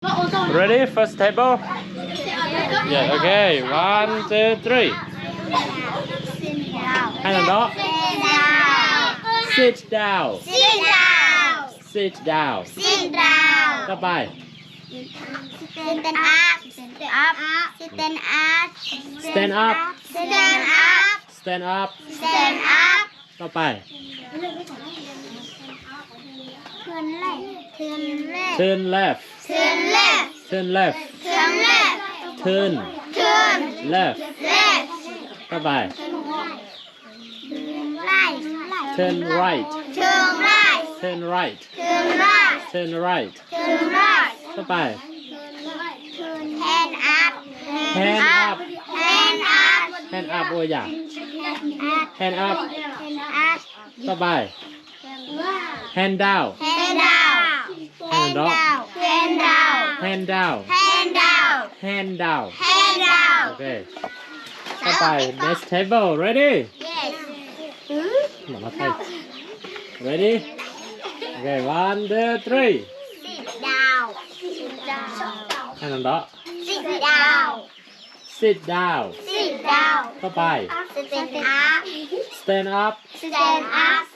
Ready? First table. Yeah, okay. One, two, three. Hai lần đó. Sit down. Sit down. Sit down. Sit down. Các bài. Stand up. Stand up. Stand up. Stand up. Stand up. Stand up. Stand up. Các bài. Turn left. Turn left. Turn left. Turn left. Turn left. Turn. Turn. Left. Left. Các bài. Turn right. Turn right. Turn right. Turn right. Turn right. Turn right. Các bài. Hand up. Hand up. Hand up. Hand up ua yam. Hand up. Hand up. Các bài. Hand down. Hand down. Hand down. Hand down. Hand down. Hand down. Hand down. Hand down. Ok. Các bài next table. Ready? Yes. Mà nó thay. Ready? Ok, one, two, three. Sit down. Sit down. Hai lần đó. Sit down. Sit down. Sit down. Các bài. Stand up. Stand up. Stand up.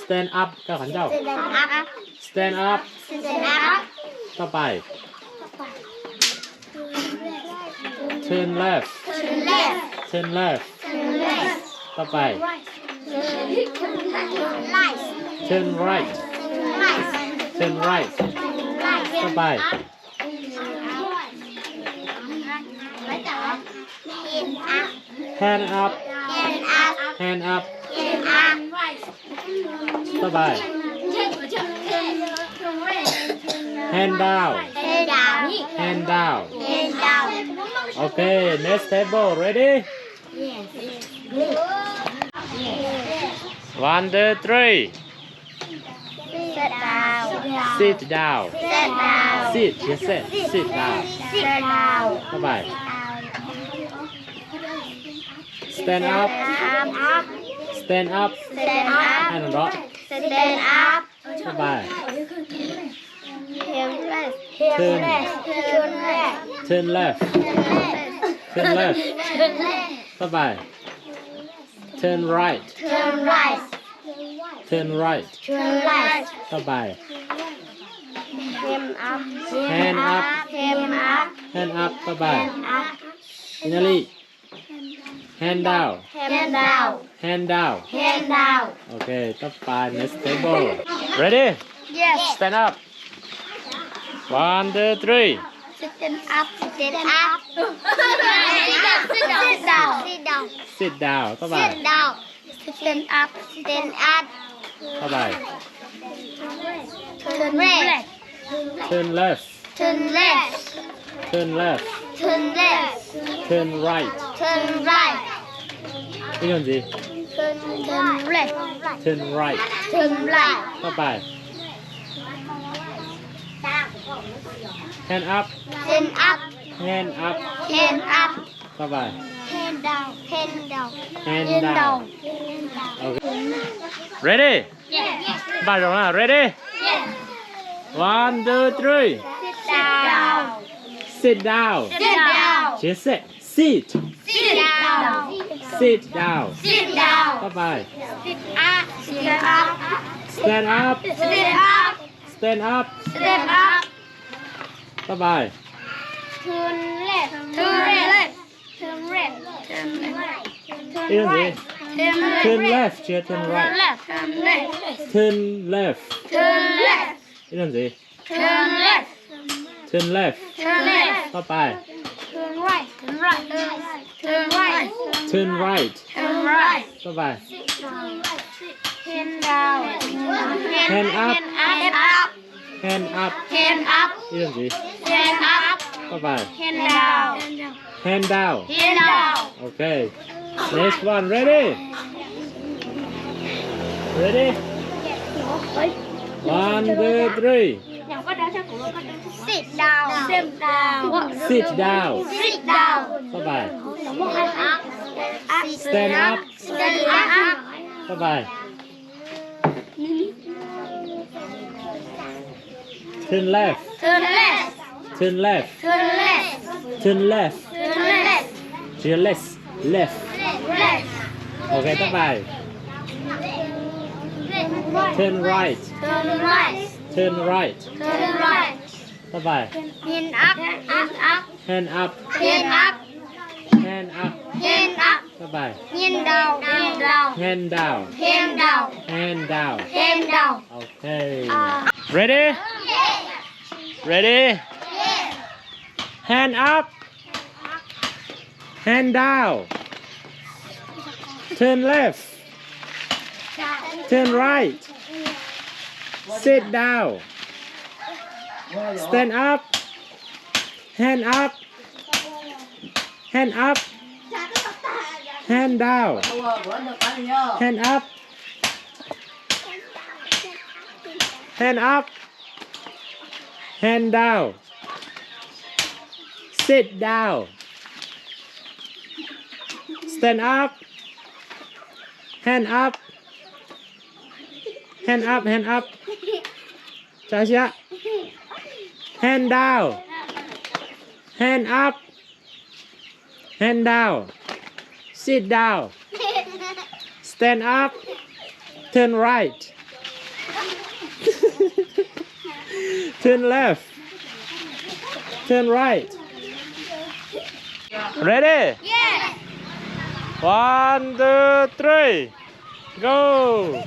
Stand up. Các bạn đâu? Stand up. Stand up. Stand up. Các bài. Turn left. Turn left. Turn left. Turn left. Các bài. Turn right. Turn right. Turn right. Turn right. Turn right. Các bài. Hand up. Hand up. Hand up. Hand up. Các bài. Hand down. Hand down. Hand down. Hand down. Ok, next table, ready? Yes. One, two, three. Sit down. Sit down. Sit down. Sit, you sit. Sit down. Sit down. Các bài. Stand up. Stand up. Stand up. Stand up. Hai lần đó. Stand up. Các bài. Turn left. Turn left. Turn left. Turn left. Turn left. Turn left. Turn left. Các bài. Turn right. Turn right. Turn right. Turn right. Các bài. Hand up. Hand up. Hand up. Hand up. Các bài. Hand up. Finally. Hand down. Hand down. Hand down. Hand down. Ok, các bài next table. Ready? Yes. Stand up. One, two, three. Stand up. Stand up. Sit down. Sit down. Sit down. Sit down. Các bài. Sit down. Stand up. Stand up. Các bài. Turn left. Turn left. Turn left. Turn left. Turn left. Turn right. Turn right. Ib lượt nữa. Turn, turn left. Turn right. Turn right. Các bài. Hand up. Hand up. Hand up. Hand up. Các bài. Hand down. Hand down. Hand down. Ok. Ready? Yes. Ba giọng nào. Ready? Yes. One, two, three. Sit down. Sit down. Sit down. Chia sẻ. Sit. Sit down. Sit down. Sit down. Các bài. Sit up. Stand up. Stand up. Stand up. Stand up. Stand up. Các bài. Turn left. Turn left. Turn left. Turn left. Turn left. Ib lượt nữa. Turn left. Turn left. Turn left. Turn left. Turn left. Turn left. Ib lượt nữa. Turn left. Turn left. Turn left. Các bài. Turn right. Turn right. Turn right. Turn right. Turn right. Các bài. Hand down. Hand up. Hand up. Hand up. Hand up. Ib lượt nữa. Hand up. Các bài. Hand down. Hand down. Hand down. Ok. Next one. Ready? Ready? One, two, three. Sit down. Sit down. Sit down. Sit down. Các bài. Stand up. Stand up. Stand up. Các bài. Turn left. Turn left. Turn left. Turn left. Turn left. Turn left. Tsis yog left, left. Left. Ok, tau pais. Turn right. Turn right. Turn right. Turn right. Tau pais. Hand up. Hand up. Hand up. Hand up. Hand up. Hand up. Tau pais. Hand down. Hand down. Hand down. Hand down. Hand down. Hand down. Ok. Ready? Ready? Hand up. Hand down. Turn left. Turn right. Sit down. Stand up. Hand up. Hand up. Hand down. Hand up. Hand up. Hand down. Sit down. Stand up. Hand up. Hand up, hand up. Tsa siab. Hand down. Hand up. Hand down. Sit down. Stand up. Turn right. Turn left. Turn right. Ready? One, two, three. Go.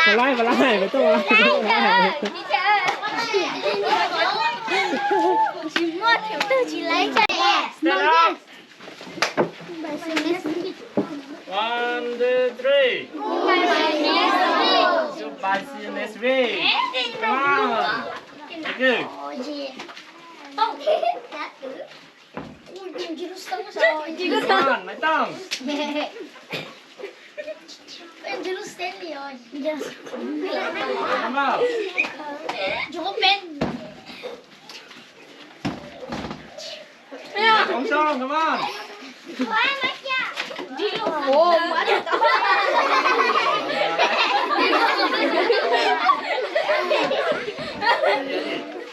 Ua laib, ua laib, peb tuaj ua laib. Stand up. One, two, three. Goodbye, see you next week. Come on. Thank you. Come on, maiv tooj. Come on. Come on.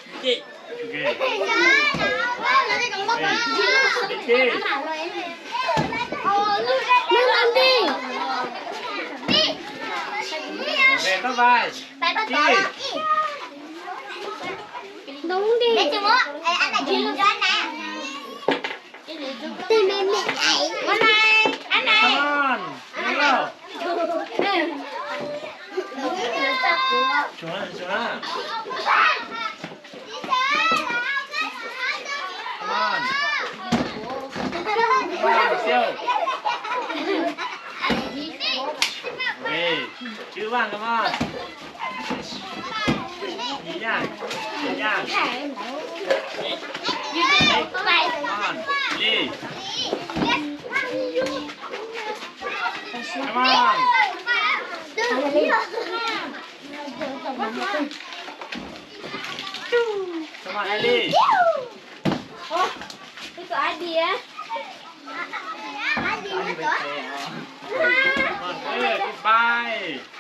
Ok. Ok, bye bye. Ntoo di. Come on. Come on. Come on. Come on. Come on, siau. Ê, chứ vang, come on. Ê, Yang, Yang. Come on, Li. Come on. Come on, Ellie. Ê, goodbye.